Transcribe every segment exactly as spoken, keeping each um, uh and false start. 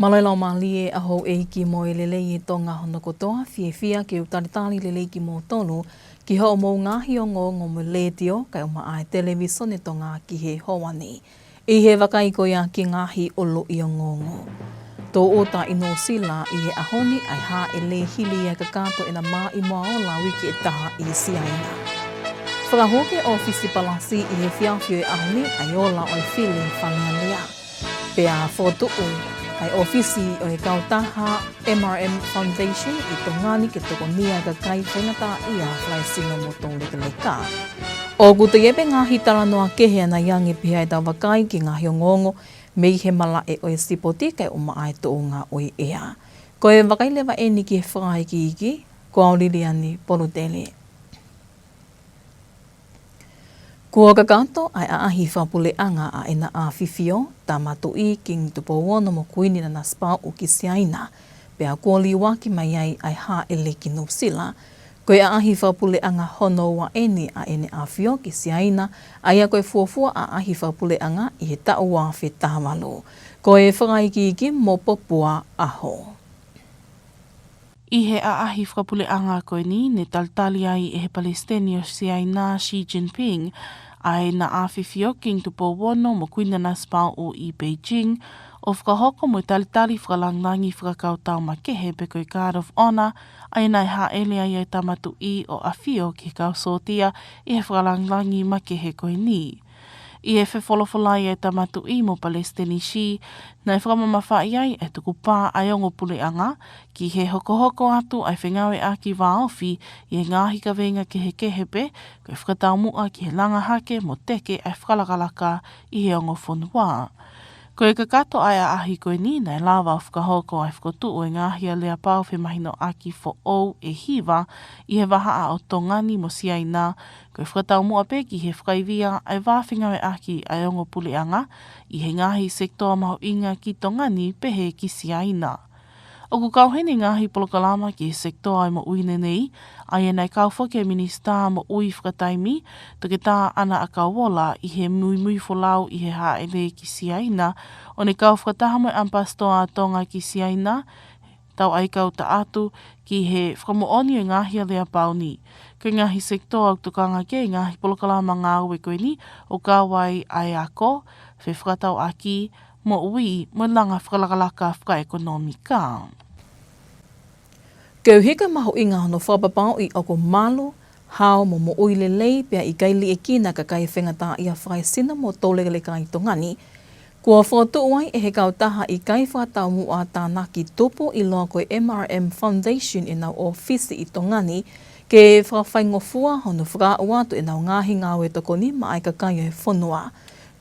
Mālō e laumālie ʻa houʻeiki mo e lelei ʻa Tonga hono kotoa, fiefia ke u talitali lelei kimoutolu ki hoʻomou ngaahi ongoongo mo e letiō, kae ʻumaʻā e televīsone Tonga ki he houa ni. ʻI he vakai ko ia ki he ngaahi ʻuluʻi ongoongo. Tōʻuta ʻi Nuʻusila ʻi he ʻaho ni ʻa e hāʻele hili ʻa e kakato ʻena maʻimoa ola uike ʻe taha ʻi Siaina. Fakahū ki he ʻōfisi palasi ʻi he efiafi ʻo e ʻaho ni ʻa e ola ʻo e fili Fale Alea. Pea fokotuʻu ʻa e ʻōfisi ʻo e kautaha M R M Foundation ʻi Tonga ni ke tokonia e kakai faingataʻaʻia fakaesino mo toulekeleka. ʻOku toe ʻi ai pē ngaahi talanoa kehe ʻanai ange pea ʻe tau vakai ki he ngaahi ongoongo mei he malaʻe ʻo e sipoti kae ʻumaʻā e tuʻunga ʻo e ʻea. Ko e vakai leva eni ki he fakaikiiki, ko au Liliani Polutele. Kuo kakato ʻa e ʻaʻahi fakapuleʻanga ʻa ʻEna ʻAfifio, Tama Tuʻi Kingi Tupou Ono mo Kuini Nanasipauʻu ki Siaina, pea kuo liuaki mai ai ʻa e hāʻele ki Nuʻusila. Ko e ʻaʻahi fakapuleʻanga hono ua eni ʻa ʻEna ʻAfifio ki Siaina, ʻa ia ko e fuofua ʻaʻahi fakapuleʻanga ʻi he taʻu ua afe taha valu. Ko e fakaikiiki mo Popua ʻAho. ʻI he ʻaʻahi fakapuleʻanga ko eni, ne talitali ai ʻe he Palesiteni ʻo Siaina Xi Jinping ʻa ʻEna ʻAfifio Kingi Tupou Ono mo Kuini Nanasipauʻu ʻi Beijing, ʻo fakahoko mo e talitali fakalangilangi fakakautau makehe pe ko e Guard of Honor, ʻa ia naʻe hāʻele ai ʻa e Tama Tuʻi ʻo ʻAfio ki he kau sōtia ʻi he fakalangilangi makehe ko eni. ʻI he fefolofolai ʻa e Tama Tuʻi mo Palesiteni Xi, naʻe fakamamafaʻi ai ʻa e tukupā ʻa e ongo puleʻanga ki he hokohoko atu ʻa e fengāueʻaki vāofi ʻi he ngaahi kaveinga kehekehe pē, ko e fakataumuʻa ki he langa hake mo teke ʻa e fakalakalaka ʻi he ongo fonua. Ko e kakato ʻa e ʻaʻahi ko eni naʻe lava ʻo fakahoko ʻa e fokotuʻu ʻo e ngaahi aleapau femahinoʻaki foʻou ʻe hiva ʻi he vahaʻa ʻo Tonga ni mo Siaina, ko e fakataumuʻa pē ki he fakaivia ʻa e vā fengāueʻaki ʻa e ongo puleʻanga ʻi he ngaahi sekitoa mahuʻinga ki Tonga ni pehē ki Siaina. ʻOku kau heni ngaahi polokalama ki he sekitoa ʻo e moʻui nenei, ʻa ia naʻe kau foki ʻa e Minisitā Moʻui fakataimi, Toketā ʻAna ʻAkauola, ʻi he muimui folau ʻi he hāʻele ki Siaina, ʻo ne kau fakataha mo e ʻAmipasitoa ʻa Tonga ki Siaina, tau ʻai kau taʻatu ki he fakamoʻoni ʻo e ngaahi aleapau ni. Ko e ngaahi sekitoa ʻoku tokanga ki ai e ngaahi polokalama ngāue ko eni, ʻo kau ai ʻa e ako, fefakatauʻaki, moʻui, mo e langa fakalakalaka fakaʻekonōmika. Koeʻuhi ko e mahuʻinga hono fakapapauʻi ʻoku malu, hao mo moʻui lelei pea ʻikai liʻekina ʻa e kakai faingataʻaʻia fakaesino mo toulekeleka ʻi Tonga ni, kuo fokotuʻu ai ʻe he kautaha ʻikai fakataumuʻa tānaki tupu ʻiloa ko e M R M Foundation ʻenau ʻōfisi ʻi Tonga ni, ke fakafaingofua hono fakaaʻu atu ʻenau ngaahi ngāue tokoni maʻa e kakai ʻo e fonua.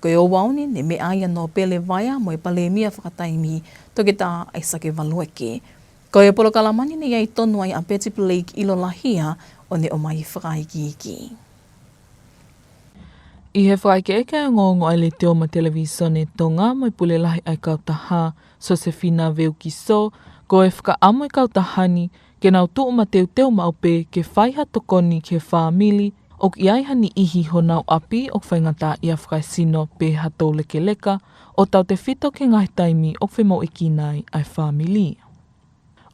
Ko e ouau ni ne meʻa ai ʻa Nōpele Vaea mo e Palēmia fakataimi, Toketā ʻAisake Valueke. Ko e polokalama ni ne ʻi ai tonu ai ʻa Betty Blake ʻIlolahia ʻo ne ʻomai fakaikiiki. ʻI he fakaʻekeʻeke ʻa e ongoongo ʻa e Letiō mo e Televīsone Tonga mo e Pule Lahi ʻa e Kautaha, Sosefina Veukiso, ko e fakaʻamu ʻa e kautaha ni ke nau tuʻu mateuteu maʻu pē ke fai ha tokoni ki he fāmili ʻoku ʻi ai ha niʻihi honau ʻapi ʻoku faingataʻaʻia fakaesino pe ha toulekeleka, ʻo tautefito ki he ngaahi taimi ʻoku femoʻuekina ai ʻa e fāmili.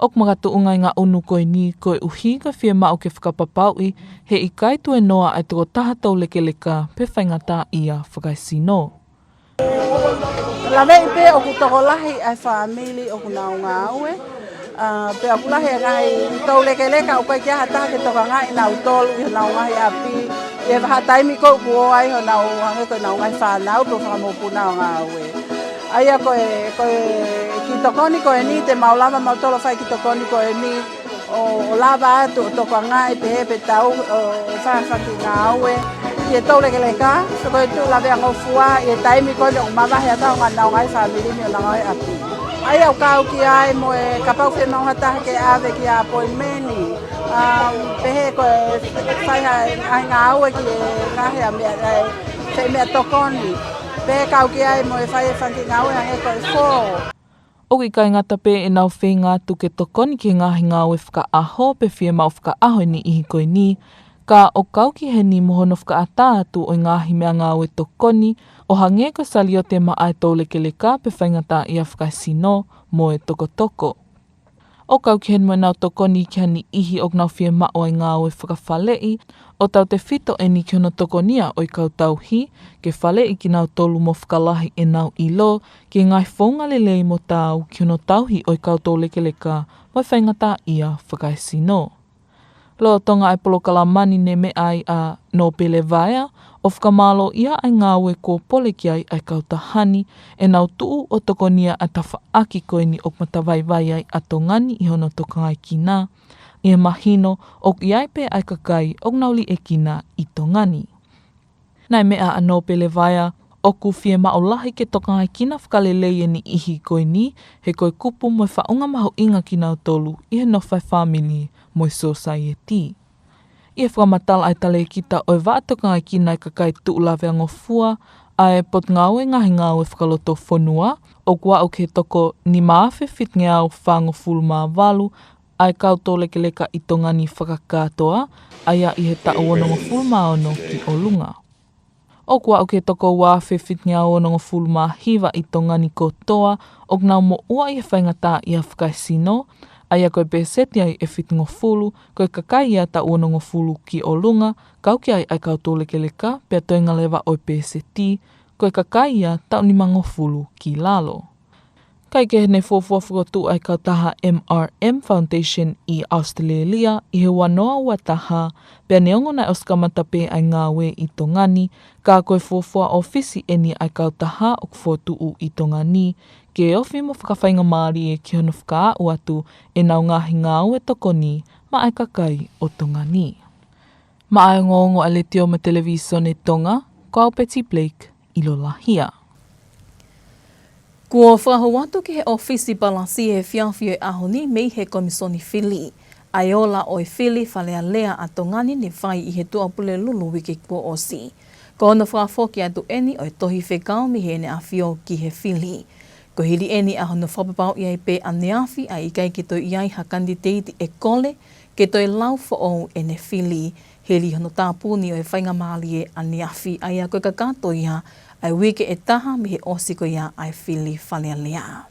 ʻOku makatuʻunga ʻa e ngaʻunu ko eni koeʻuhi ko e fiemaʻu ke fakapapauʻi he ʻikai tuēnoa ʻa e tokotaha toulekeleka pe faingataʻaʻia fakaesino. Laveʻi pē ʻoku tokolahi ʻa e fāmili ʻoku nau ngāue, ʻa, pea ʻoku lahi ʻa e ngaahi toulekeleka ʻoku ʻikai ke ʻi ai ha taha ke tokangaʻi nautolu ʻi honau ngaahi ʻapi, ʻi he vahaʻa taimi ko ē ʻoku ō ai honau hangē ko ʻenau ngaahi fānau pe ko e fanga mokopuna ʻo ngāue. ʻA ia ko e, ko e kiʻi tokoni ko eni, te mau lava mautolu ʻo fai e kiʻi tokoni ko eni, ʻo, ʻo lava atu ʻo tokangaʻi pehē pe tau, ʻo, ʻo fai ha kiʻi ngāue ki he toulekeleka, pe ko e tuʻu laveangofua ʻi he taimi ko eni ʻoku mavahe atu ai honau ngaahi fāmili mei honau ngaahi ʻapi. ʻA ia ʻoku kau ki ai mo e kapau fiemaʻu ha taha ke ʻave ki ha appointment, ʻa, pehē ko e fai ha, ha ngāue ki he ngaahi ʻa meʻa, ʻa e, fai meʻatokoni. Pehē kau ki ai mo e fai e fanga kiʻi ngāue hangē ko e fō. ʻOku ʻikai ngata pē ʻenau feinga atu ke tokoni ki he ngaahi ngāue fakaʻaho pe fiemaʻu fakaʻaho ʻa e niʻihi ko eni, Ka ʻoku kau ki heni mo hono fakaʻatā atu ʻo e ngaahi meʻangāue tokoni, ʻo hangē ko e saliote maʻa e toulekeleka pe faingataʻaʻia fakaesino mo e tokotoko. ʻOku kau ki heni mo ʻenau tokoni ki ha niʻihi ʻoku nau fiemaʻu ʻa e ngāue fakafaleʻi, ʻo tautefito eni ki hono tokonia ʻo e kau tauhi, ke faleʻi kinautolu mo fakalahi ʻenau ʻilo ki he ngaahi founga lelei mo taau ki hono tauhi ʻo e kau toulekeleka mo e faingataʻaʻia fakaesino. Lolotonga e polokalama ni ne meʻa ai ʻa Nōpele Vaea, ʻo fakamālōʻia ʻa e ngāue kuo pole ki ai ʻa e kautaha ni, ʻenau tuʻu ʻo tokonia ʻa e tafaʻaki ko eni ʻoku matavaivai ai ʻa Tonga ni ʻi hono tokangaekina, ʻi he mahino ʻoku ʻi ai pē ʻa e kakai ʻoku nau liʻekina ʻi Tonga ni. Naʻe meʻa ʻa Nōpele Vaea, ʻoku fiemaʻu lahi ke tokangaekina fakalelei e niʻihi ko eni, he ko e kupu mo e faʻunga mahuʻinga kinautolu ʻi he nofo ʻa e fāmili mo e sōsaieti. ʻI he fakamatala ʻa e talēkita ʻo e vaʻa tokangaekina e kakai tuʻu laveangofua ʻa e Potungāue Ngaahi Ngāue Fakalotofonua, ʻoku aʻu ki he toko nima afe fitungeau fāngofulu mā valu ʻa e kau toulekeleka ʻi Tonga ni fakakātoa, ʻa ia ʻi he taʻu onongofulu mā ono ki ʻolunga. ʻOku aʻu ki he toko ua afe fitungeau onongofulu mā hiva ʻi Tonga ni kotoa ʻoku nau moʻua ʻi he faingataʻaʻia fakaesino, ʻa ia ko e pēseti ai ʻe fitungofulu ko e kakai ia taʻu onongofulu ki ʻolunga, kau ki ai ʻa e kau toulekeleka, pea toenga leva ʻo e pēseti ko e kakai ia taʻu nimangofulu ki lalo. Kaekehe, ne fuofua fokotuʻu ʻa e kautaha M R M Foundation ʻi ʻAositelēlia ʻi he ua noa ua taha, pea neongo naʻe ʻosi kamata pē ʻa e ngāue ʻi Tonga ni, ka ko e fuofua ʻōfisi eni ʻa e kautaha ʻoku fokotuʻu ʻi Tonga ni, ke ofi mo fakafaingamālie ki hono fakaaʻu atu ʻenau ngaahi ngāue tokoni maʻa e kakai ʻo Tonga ni. Maʻa e ongoongo ʻa e Letiō mo e Televīsone Tonga, ko au Betty Blake ʻi Lolahia. Kuo fakahū atu ki he ʻōfisi palasi he efiafi ʻo e ʻaho ni mei he Komisoni Fili ʻa e ola ʻo e fili Fale Alea ʻa Tonga ni ne fai ʻi he Tuʻapulelulu uike kuo ʻosi. Ko hono fakafoki atu eni ʻo e tohi fekau mei heʻene ʻAfio ki he fili. Ko e hili eni ʻa hono fakapapauʻi ai pē ʻaneafi ʻa e ʻikai ke toe ʻi ai ha kanititeiti ʻe kole ke toe lau foʻou ʻene fili, hili hono tāpuni ʻo e faingamālie ʻaneafi, ʻa ia ko e kakato ia ʻa e uike ʻe taha mei he ʻosi ko ia ʻa e fili Fale Alea.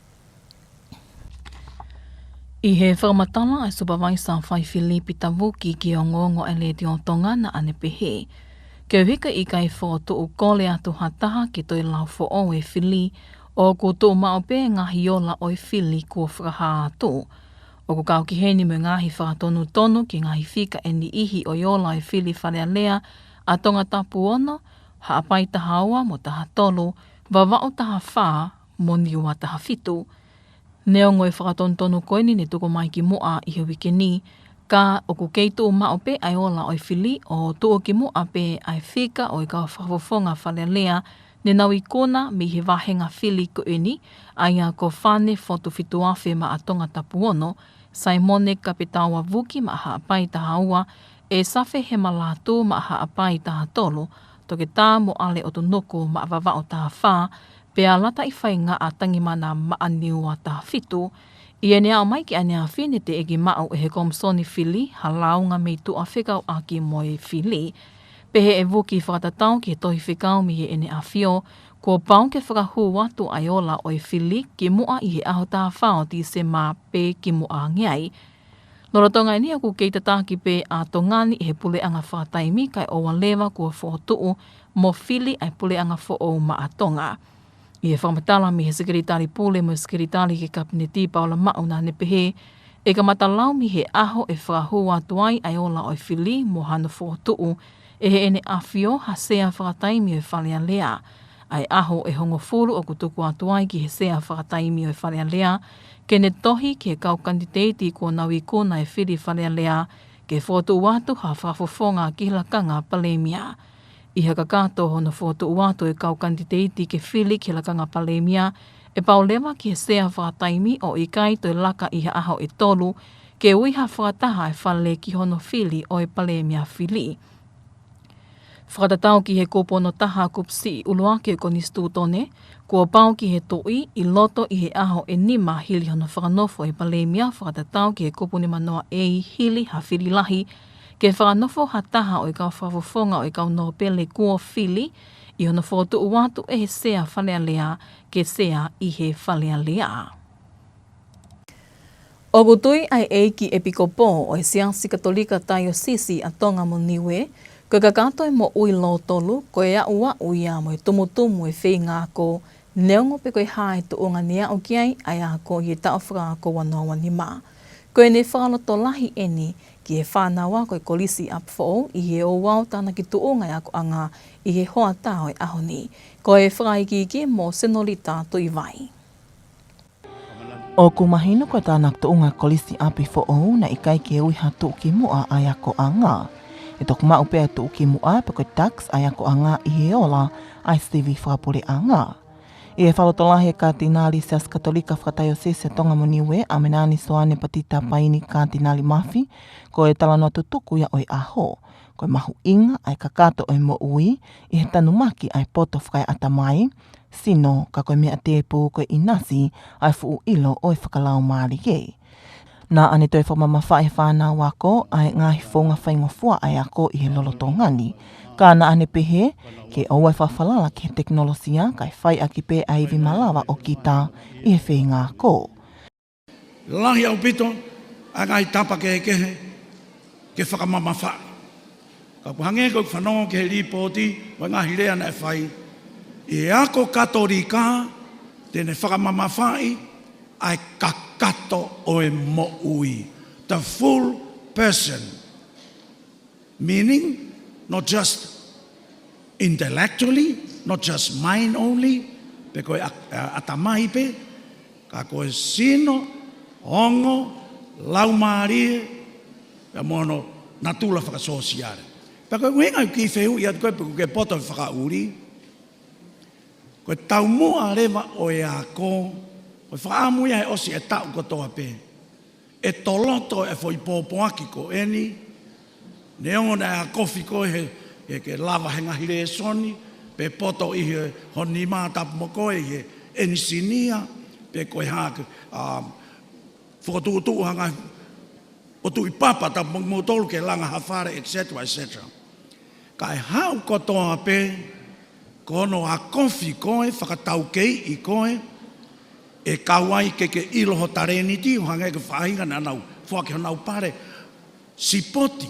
ʻI he fakamatala ʻa e Supavaisa Faifili Pita Vuki ki he ongoongo ʻa e Letiō Tonga, naʻa ne pehē, koeʻuhi ko e ʻikai fokotuʻu kole atu ha taha ke toe lau foʻou e fili, ʻoku tuʻu maʻu pē ngaahi ola ʻo e fili kuo fakahā atu. ʻOku kau ki heni mo e ngaahi fakatonutonu ki he ngaahi fika ʻe niʻihi ʻo e ola ʻo e fili Fale Alea ʻa Tongatapu ono, Haʻapai taha ua mo taha tolu, Vavaʻu taha fā mo Niua taha fitu. Neongo e fakatonutonu ko eni ne tuku mai kimuʻa ʻi he uike ni, ka ʻoku kei tuʻu maʻu pē ʻa e ola ʻo e fili ʻo tuʻu kimuʻa pē ʻa e fika ʻo e kau fakafofonga Fale Alea ne nau ikuna mei he vāhenga fili ko eni, ʻa ia ko Fane Fotu Fituafe maʻa Tongatapu ono, Saimone Kapetaua Vuki maʻa Haʻapai taha ua, ʻe Safe Hemalatu maʻa Haʻapai taha tolu, Toketā Moʻale ʻOtunuku maʻa Vavaʻu taha fā, pea Lataʻifaingaʻa Tangimana maʻa Niua taha fitu. ʻI heʻene aʻu mai ki ʻaneafi, ne teʻeki maʻu ʻe he Komisoni Fili ha lāunga mei tuʻa fekauʻaki mo e fili. Pehē ʻe Vuki, fakatatau ki he tohi fekau mei heʻene ʻAfio, kuo pau ke fakahū atu ʻa e ola ʻo e fili kimuʻa ʻi he ʻaho taha fā ʻo Tīsema pe kimuʻa ange ai. Lolotonga eni ʻoku kei tataki pē ʻa Tonga ni ʻe he puleʻanga fakataimi, kae ʻoua leva kuo fokotuʻu mo fili ʻa e puleʻanga foʻou maʻa Tonga. ʻI he fakamatala mei he Sekelitali Pule mo e Sekelitali ki he Kapineti, Paula Maʻu, naʻa ne pehē, ʻe kamata lau mei he ʻaho ʻe fakahū atu ai ʻa e ola ʻo e fili mo hano fokotuʻu ʻe heʻene ʻAfio ha sea fakataimi ʻo e Fale Alea, ʻa e ʻaho ʻe hongofulu ʻoku tuku atu ai ki he sea fakataimi ʻo e Fale Alea ke ne tohi ki he kau kanititeiti kuo nau ikuna e fili Fale Alea ke fokotuʻu atu ha fakafofonga ki he lakanga Palēmia. ʻI he kakato hono fokotuʻu atu e kau kanititeiti ke fili ki he lakanga Palēmia, ʻe pau leva ki he sea fakataimi ʻo ʻikai toe laka ʻi ha ʻaho ʻe tolu, ke ui ha fakataha e Fale ki hono fili ʻo e Palēmia fili. Fakatatau ki he kupu ono taha, kupu siʻi ʻuluaki ʻo e Konisitūtone, kuo pau ki he Tuʻi ʻi loto ʻi he ʻaho ʻe nima hili hono fakanofo e Palēmia, fakatatau ki he kupu nima noa A, hili ha fili lahi ke fakanofo ha taha ʻo e kau fakafofonga ʻo e kau nōpele kuo fili ʻi hono fokotuʻu atu ʻe he Sea Fale Alea ke sea ʻi he Fale Alea. ʻOku tui ʻa e ʻEiki ʻEpikopō ʻo e Siasi Katolika Taiosisi ʻa Tonga mo Niue, ko e kakato e moʻui lōtolu, ko e aʻuaʻu ia mo e tumutumu e feinga ako, neongo pe ko e hā e tuʻunga ne aʻu ki ai ʻa e ako ʻi he taʻu fakaako ua noa ua nima. Ko ʻene fakalotolahi ʻeni ki he fānau ako e Kolisi ʻApifoʻou ʻi he ouau tānaki tuʻunga e akoʻanga ʻi he hoʻatā ʻo e ʻaho ni. Ko e fakaikiiki mo Senolita Tuʻivai. ʻOku mahino ko e tānaki tuʻunga Kolisi ʻApifoʻou naʻe ʻikai ke ui ha tuʻukimuʻa ʻa e akoʻanga. ʻE toki maʻu pē ʻa e tuʻukimuʻa pe ko e tax ʻa e akoʻanga ʻi he ola ʻa e sivi fakapuleʻanga. ʻI he fakalotolahi ʻa e Katinali Siasi Katolika Fakataiosisi ʻa Tonga mo Niue, ʻa Menani Soane Patita Paini Katinali Mafi, ko e talanoa tutuku ia ʻo e ʻaho, ko e mahuʻinga ʻa e kakato ʻo e moʻui ʻi he tanumaki ʻa e poto fakaeʻatamai, sino, ka ko e meʻa tēpū ko e ʻinasi ʻa e fuʻu ʻilo ʻo e fakalaumālie. Naʻa ne toe fakamamafaʻi ʻe he fānau ako ʻa e ngaahi founga faingofua ʻa e ako ʻi he lolotonga ni. Ka naʻa ne pehē ke ʻoua ʻe fakafalala ki he tekinolosia kae fai ʻaki pē ʻa e ivi malava ʻo kita ʻi he feinga ako. Lahi ʻaupito ʻa e ngaahi tapa kehekehe ke fakamamafaʻi. Ka ʻoku hangē ko ʻeku fanongo ki he lipooti ʻo e ngaahi lea naʻe fai, ʻi he ako Katolika te ne fakamamafaʻi ʻa e kakato ʻo e moʻui. The full person. Meaning, not just intellectually, not just mind only, pe ko e ʻa-, ʻa-, ʻatamai pē, ka ko e sino, ongo, laumālie, pea mo hono natula fakasōsiale. Pea ko e ʻuhinga ʻeku kiʻi fehuʻi atu ko ē pe ʻoku ke poto he fakaʻuli, ko e taumuʻa leva ʻo e ako, ko e fakaʻamu ia he ʻosi e taʻu kotoa pē. ʻE toloto e foʻi pōpoaki ko eni, neongo naʻe akofi koe he, he ke lava he ngaahi lēsoni, pe poto ʻi he ho nima tapu mo koe ʻi he enisinia, pe ko e hā ke, um, fokotuʻutuʻu ha ngaahi ʻo tuʻi papa tapu mo kimoutolu ke langa ha fale, et cetera, et cetera. Ka ʻe haʻu kotoa pē, ko hono akofi koe, fakataukeiʻi koe, ʻe kau ai ke ke ʻilo ho talēniti, ʻo hangē ko e faʻahinga naʻa nau foaki honau pale, sipoti,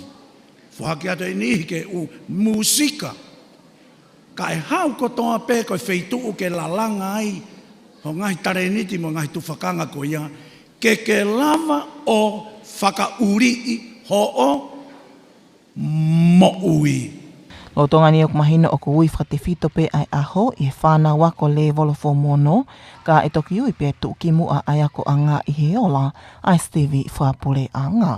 foaki atu e niʻihi ke ʻū mūsika. Ka ʻe haʻu kotoa pē ko e feituʻu ke lalanga ai ho ngaahi talēniti mo e ngaahi tufakanga ko ia, ke ke lava ʻo fakaʻuliʻi hoʻo moʻui. Lolotonga ni ʻoku mahino ʻoku ui fakatefito pē ʻa e ʻaho ʻi he fānau ako lēvolo fōmu ono, ka ʻe toki ui pē tuʻukimuʻa ʻa e akoʻanga ʻi he ola ʻa e sivi fakapuleʻanga.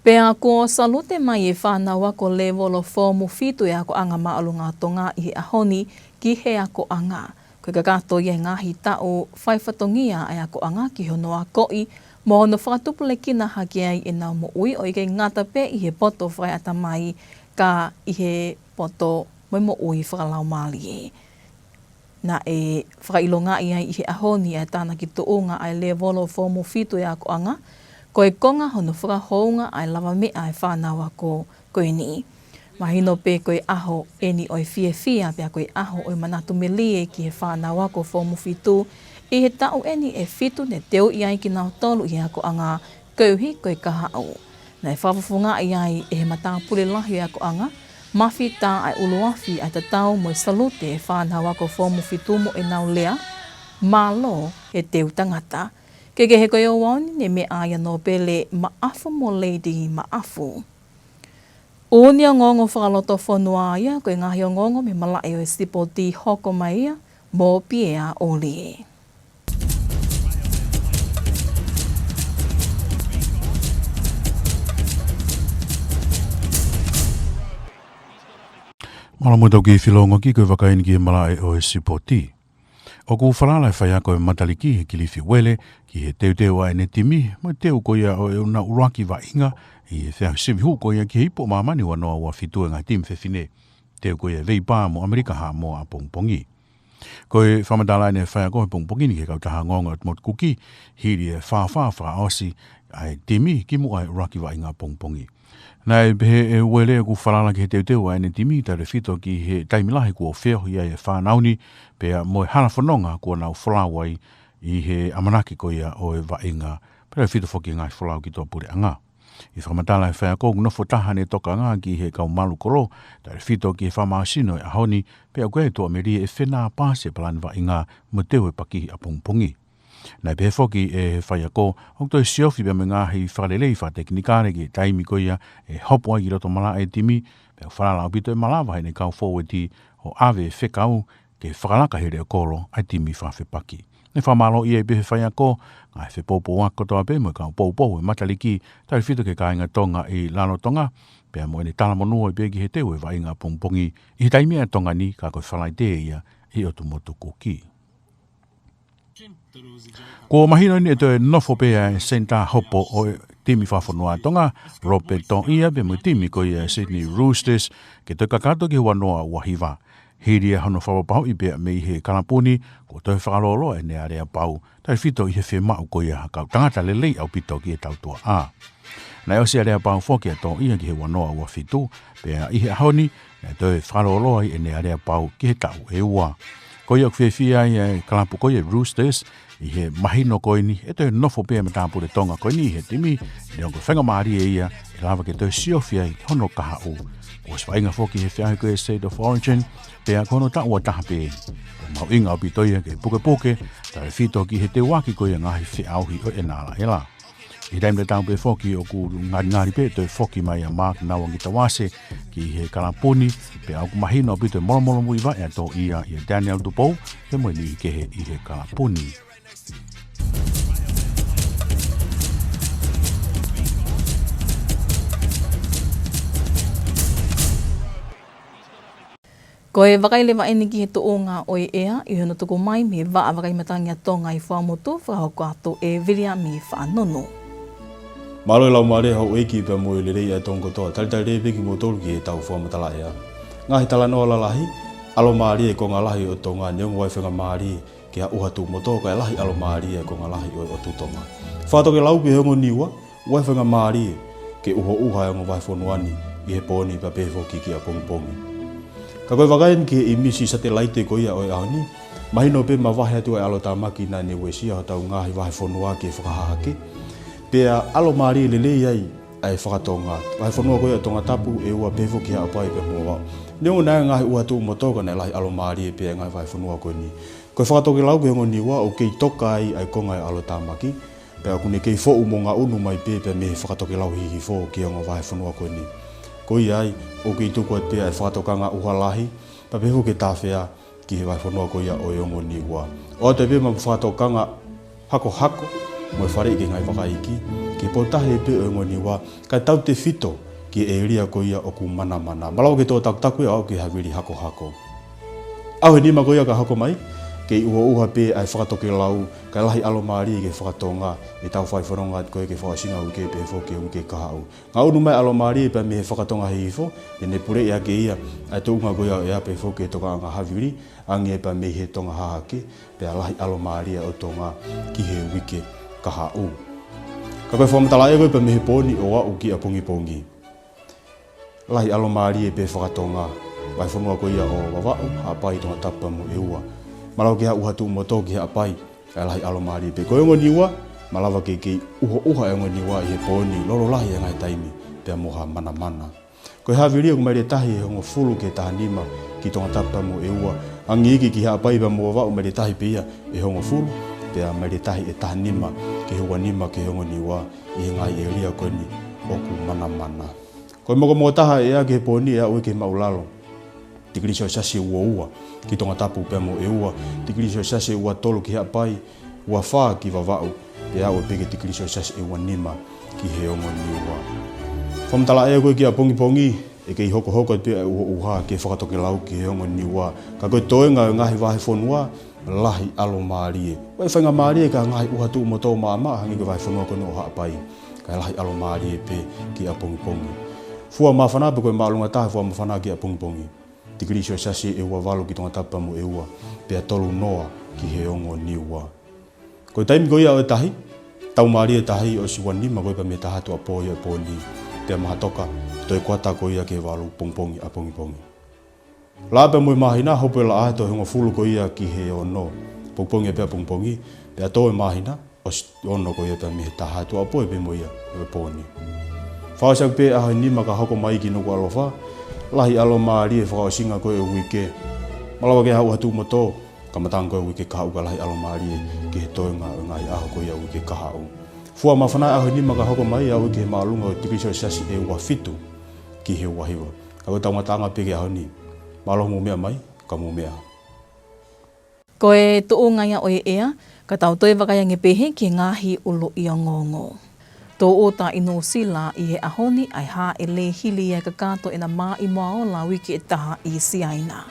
Pea kuo salute mai e fānau ako lēvolo fōmu fitu e akoʻanga māʻolunga Tonga ʻi he ʻaho ni ki he akoʻanga. Ko e kakato ia e ngaahi taʻu faifatongia ʻa e akoʻanga ki hono akoʻi mo hono fakatupulekina hake ai ʻenau moʻui ʻo ʻikai ngata pē ʻi he poto fakaeʻatamai ka ʻi he poto mo e moʻui fakalaumālie. Naʻe fakaʻilongaʻi ai ʻi he ʻaho ni ʻa e tānaki tuʻunga ʻa e lēvolo fōmu fitu e akoʻanga, ko e konga hono fakahounga ʻa e lavameʻa ʻa e fānau ako ko eni. Mahino pē ko e ʻaho eni ʻo e fiefia pea ko e ʻaho ʻo e manatu melie ki he fānau ako fōmu fitu ʻi he taʻu eni ʻe fitu ne teuʻi ai kinautolu ʻi he akoʻanga koeʻuhi ko e kahaʻu. Naʻe fakafofongaʻi ai ʻe he matāpule lahi ʻo e akoʻanga, Mafi Tā ʻa e ʻUluafi ʻa e tatau mo e salute e fānau ako fōmu fitu mo ʻenau lea, mālō e teu tangata. Kehekehe ko e ouau ni ne meʻa ai ʻa Nōpele Maʻafu mo Lady Maʻafu. ʻUni ongoongo fakalotofonua ia ko e ngaahi ongoongo mei he malaʻe ʻo e sipoti hoko mai ia mo Piea ʻOlie. Mālō muʻa tau kiʻi filongoaki ko e vakai eni ki he malaʻe ʻo e sipoti. ʻOku falala e faiako e Mataliki he Kilifi Uele ki he teuteu ʻa ʻene timi, mo e teu ko ia ʻo e ʻuluaki vaʻinga ʻi he feʻauhi sivi hū ko ia ki he ipu ʻo māmani ua noa ua fitu e ngaahi timi fefine. Teu ko ia e Veipā mo ʻAmelika Haʻamoa ʻapongipongi. Ko e fakamatala eni ʻa e faiako he pongipongi ni ki he kautaha ongoongo ʻo e ʻOtu Motu Kuki, hili e fā fā fakaʻosi ʻa e timi kimuʻa e ʻuluaki vaʻinga ʻapongipongi. Naʻe pehē ʻe Uele ʻoku falala ki he teuteu ʻa ʻene timi tautefito ki he taimi lahi kuo feohi ai e fānau ni, pea mo e hala fononga kuo nau folau ai ʻi he ʻamanaki ko ia ʻo e vaʻinga, pea tautefito foki e ngaahi folau ki tuʻapuleʻanga. ʻI he fakamatala ʻa e faiako, ʻoku nofo taha ʻene tokanga ki he kau malu kolo tautefito ki he fakamāsino e ʻaho ni, pea ʻoku ʻi ai e tuʻamelie ʻe fenāpasi e palani vaʻinga mo e teu e pakihi ʻapongipongi. Naʻe pehē foki ʻe he faiako, ʻoku toe siofi pea mo e ngaahi fakalelei fakatekinikale ki he taimi ko ia ʻe hopo ai ki loto malaʻe e timi, pea ʻoku falala ʻaupito ʻe malava ʻe heʻene kau fōueti ʻo ʻave e fekau ke fakalaka ʻe he leʻo kolo ʻa e timi fakafepaki. Naʻe fakamālōʻia ai pē ʻe he faiako e ngaahi fepoupouaki kotoa pē mo e kau poupou ʻa e Mataliki tautefito ki he kāinga Tonga ʻi Rarotonga, pea mo ʻene talamonū ai pē ki he teu e vaʻinga ʻapongipongi ʻi he taimi ʻa Tonga ni, ka ko e Falaite ia ʻi ʻOtu Motu Kuki. Kuo mahino eni ʻe toe nofo pē ʻa e senitā hopo ʻo e timi fakafonua ʻa Tonga, Robert Toʻia, pea mo e timi ko ia e Sydney Roosters, ke toe kakato ki he ua noa ua hiva. Hili ia hono fakapapauʻi pea mei he kalapu ni, kuo toe fakalōloa ʻene aleapau tautefito ʻi he fiemaʻu ko ia ha kau tangata lelei ʻaupito ki he tautuaʻa. Naʻe ʻosi aleapau foki ʻa Toʻia ki he ua noa ua fitu, pea ʻi he ʻaho ni, naʻe toe fakalōloa ai ʻene aleapau ki he taʻu ʻe ua. Ko ia ʻoku fiefia ai e kalapu ko ia e Roosters ʻi he mahino ko eni ʻe toe nofo pē ʻa e matāpule Tonga ko eni ʻi he timi, neongo ko e faingamālie ia ʻe lava ke toe siofi ai hono kahaʻu. Kuo ʻosi vaʻinga foki he feʻauhi ko ia e State of Origin, pea ko hono taʻu ua taha pē. Ko e mahuʻinga ʻaupito ia ke pukepuke tautefito ki he teuaki ko ia e ngaahi feʻauhi ʻo ʻena ʻalaʻala. ʻI he taimi tatau pē foki ʻoku ngalingali pē toe foki mai ʻa Mark Nauangitawase ki he kalapu ni, pea ʻoku mahino ʻaupito e molomolomuivaʻe ʻa Toʻia ʻia Daniel Tupou pea mo e niʻihi kehe ʻi he kalapu ni. Ko e vakai leva eni ki he tuʻunga ʻo e ʻea ʻi hono tuku mai mei he Vaʻa Vakai Matangi ʻa Tonga ʻi Fuaʻamotu, fakahoko atu ʻe Viliami Faʻanonu. Mālō e laumālie houʻeiki pea mo e lelei ʻa e Tonga kotoa. Talitali lelei pē kimoutolu ki heʻetau fakamatala ʻea. Ngaahi talanoa lalahi, ʻalomālie e konga lahi ʻo Tonga, neongo e faingamālie ke ʻuha tuʻu motu, kae lahi ʻalomālie e konga lahi ʻo e ʻotu Tonga. Fakatokelau ki he ongo Niua, ʻoku ʻi ai e faingamālie ke ʻuhoʻuha e ongo vahefonua ni ʻi he pō ni pea pehē foki ki ʻapongipongi. Ka ko e vakai eni ki he ʻīmisi satelaite ko ia ʻo e ʻaho ni, mahino pē mavahe atu e ʻalotāmaki naʻa ne uesia hotau ngaahi vahefonua ki he fakahahake. Pea ʻalomālie lelei ai ʻa e fakatonga. Vahefonua ko ia ʻo Tongatapu, ʻEua pea foki Haʻapai pea mo Vavaʻu. Neongo naʻe ngaahi ʻuha tuʻu motu ka naʻe lahi ʻalomālie pē ʻa e ngaahi vahefonua ko eni. Ko e fakatokelau ki he ongo Niua ʻoku kei toka ai ʻa e konga e ʻalotāmaki, pea ʻoku ne kei foʻu mo ngaʻunu mai pē pea mei he fakatokelau hihifo ki he ongo vahefonua ko eni. Ko ia ai, ʻoku kei tuku atu pē ʻa e fakatokanga ʻuha lahi, pea pehē foki e tāfea ki he vahefonua ko ia ʻo e ongo Niua. ʻOatu pē mo e fakatokanga hakohako mo e faleʻi ki he ngaahi vaka iiki, ki he potutaha pē ʻo e ongo Niua, kae tautefito ki he ʻēlia ko ia ʻoku manamana. Malava ke tō takutaku ia ʻo aʻu ki he havili hakohako. ʻAho ʻe nima ko ia ka hoko mai, kei ʻuhoʻuha pē ʻa e fakatokelau, kae lahi ʻalomālie ki he fakatonga, ʻetau fai fononga atu ko ē ki he fakaʻosinga uike pea pehē foki ki he uike kahaʻu. Ngaʻunu mai ʻalomālie pea mei he fakatonga hihifo, ʻe ne puleʻi ʻaki ia ʻa e tuʻunga ko ia ʻo e ʻea pea pehē foki ki he tokaʻanga havili, angi pea mei he tonga hahake, pea lahi ʻalomālie ʻo Tonga ki he uike kahaʻu. Ka ko e fakamatala ʻea ko ē pea mei he pō ni ʻo aʻu ki ʻapongipongi. Lahi ʻalomālie pē fakatonga, vahefonua ko ia ʻo Vavaʻu, Haʻapai, Tongatapu pea mo ʻEua. Malava ke ʻuha tuʻu motu ki Haʻapai, kae lahi ʻalomālie pē. Ko e ongo Niua, malava ke kei ʻuhoʻuha e ongo Niua ʻi he pō ni, lolo lahi he ngaahi taimi, pea mo ha manamana. Ko e havili ʻoku maile tahi ʻe hongofulu ki he taha nima ki Tongatapu pea mo ʻEua. Angi iiki ki Haʻapai pea mo Vavaʻu maile tahi pē ia ʻe hongofulu, pea maile tahi ʻe taha nima ki he ua nima ki he ongo Niua ʻi he ngaahi ʻēlia ko eni ʻoku manamana. Ko e mokomoko taha e ʻea ki he pō ni ʻe aʻu ki he māʻulalo tikilī selesiasi ʻe ua ua ki Tongatapu pea mo ʻEua, tikilī selesiasi ʻe ua tolu ki Haʻapai, ua fā ki Vavaʻu, pea aʻu pē ki he tikilī selesiasi ʻe ua nima ki he ongo Niua. Fakamatala ʻea ko ē ki ʻapongipongi, ʻe kei hokohoko atu pē ʻa e ʻuhoʻuha ki he fakatokelau ki he ongo Niua. Ka ko e toenga ʻo e ngaahi vahefonua, lahi ʻalomālie. ʻOku ʻi ai e faingamālie ki ha ngaahi ʻuha tuʻu motu maʻamaʻa hangē ko e vahefonua ko eni ʻo Haʻapai, kae lahi ʻalomālie pē ki ʻapongipongi. Fua māfana pē ko e māʻolunga taha e fua māfana ki ʻapongipongi, tikilī selesiasi ʻe ua valu ki Tongatapu pea mo ʻEua, pea tolu noa ki he ongo Niua. Ko e taimi ko ia ʻo e tahi, Tau mālie tahi ʻosi ua nima ko ia pea mei he taha tuʻuapō ia ʻo e pō ni. Pea mahatoka, toe kuata ko ia ki he valu pongipongi ʻapongipongi. Laʻā pea mo e māhina, hopo e laʻā toe hongofulu ko ia ki he ono pongipongi pea pongipongi, pea tō e māhina, ʻosi ono ko ia pea mei he taha tuʻuapō pea mo ia ʻo e pō ni. Fakaʻosi ʻaki pē ʻaho ʻe nima ka hoko mai ki Nukuʻalofa, lahi ʻalomālie fakaʻosinga ko ē ʻo e uike. Malava ke haʻu ha tuʻu mo tō, ka matangi ko ē uike kahaʻu ka lahi ʻalomālie ki he toenga ʻo e ngaahi ʻaho ko ia uike kahaʻu. Fua māfana ʻaho ʻe nima ka hoko mai, aʻu ki he māʻolunga ʻo e tikilī selesiasi ʻe ua fitu ki he ua hiva. Ka ko e tau ngataʻanga pē ki he ʻaho ni. Mālō hoʻomou meʻa mai, ka mou meʻa. Ko e tuʻunga ia ʻo e ʻea, ka tau toe vakai ange pē ki he ngaahi ʻuluʻi ongoongo. Tōʻuta ʻi Nuʻusila ʻi he ʻaho ni ʻa e hāʻele hili ʻa e kakato ʻena maʻimoa ola uike ʻe taha ʻi Siaina.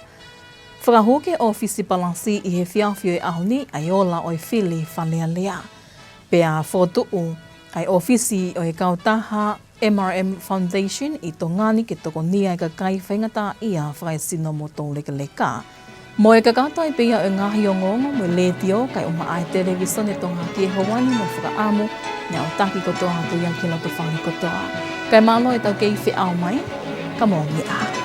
Fakahū ki he ʻōfisi palasi ʻi he efiafi ʻo e ʻaho ni ʻa e ola ʻo e fili Fale Alea. Pea fokotuʻu ʻa e ʻōfisi ʻo e kautaha M R M Foundation ʻi Tonga ni ke tokonia e kakai faingataʻaʻia fakaesino mo toulekeleka. Mo e kakato ai pē ia ʻo e ngaahi ongoongo mo e letiō kae ʻumaʻā e Televīsone Tonga ki he houa ni mo e fakaʻamu, ne aʻutaki kotoa atu ia ki loto fale kotoa. Kae mālō e tau kei feʻao mai, ka mou meʻa.